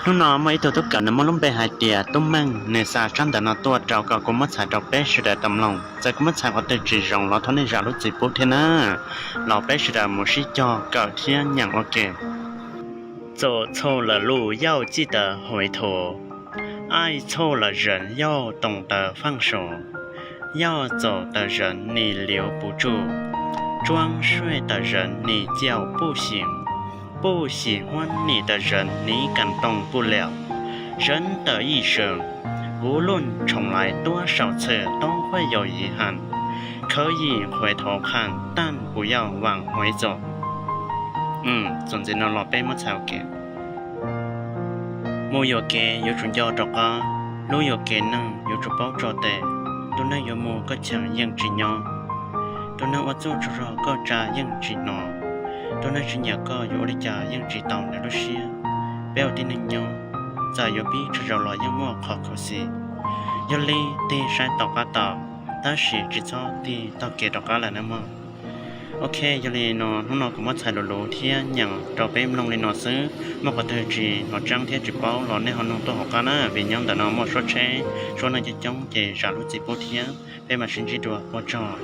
Hnub no muaj ib tug tub kawm nws muaj lub npe hais tias Tub Meej, nws xa tsab ntawv no tuaj rau kom kuv muab txhais rau peb sawv daws tau mloog. Txawm kuv muab txhais qhov twg tsis zoo los thov nej zam lub txim pub thiab na. Los peb sawv daws mus sib cog kawm thiab nyeem ua ke. 走错了路要记得回头，爱错了人要懂得放手。要走的人你留不住，装睡的人你叫不醒，不喜欢你的人你感动不了。人的一生，无论重来多少次，都会有遗憾。可以回头看，但不要往回走。 Txuas ntxiv no los peb muab txhais ua ke. Mus yuam kev yuav tsum nco rov qab, hlub yuam kev neeg yuav tsum paub tso tes. Tus neeg yuav mus koj cheem yeej tsis nyob, tus neeg ua txuj tsaug zog koj tsa yeej tsis hnov, tus neeg tsis nyiam koj yuav ua li cas yeej tsis tau nws lub siab. Peb ua tib neeg nyob, txawm yuav pib tsaug zog los yeej muaj qhov khuv xim. Yog li tig saib tom qab tau, tab sis tsis txhob tig taug kev rov qab lawm nawb mog. Ok, yog li no hnub no kuv muab txhais luv luv thiab nyeem rau peb mloog li no xwb. Muaj qhov twg tsis hnov tseeb thiab tsis paub los nej ho nug tuaj hauv qab na, vim nyob ntawm no muaj suab tsheb, suab neeg coob coob ces zam lub txim pub thiab. Peb mam sib ntsib dua, ua tsaug.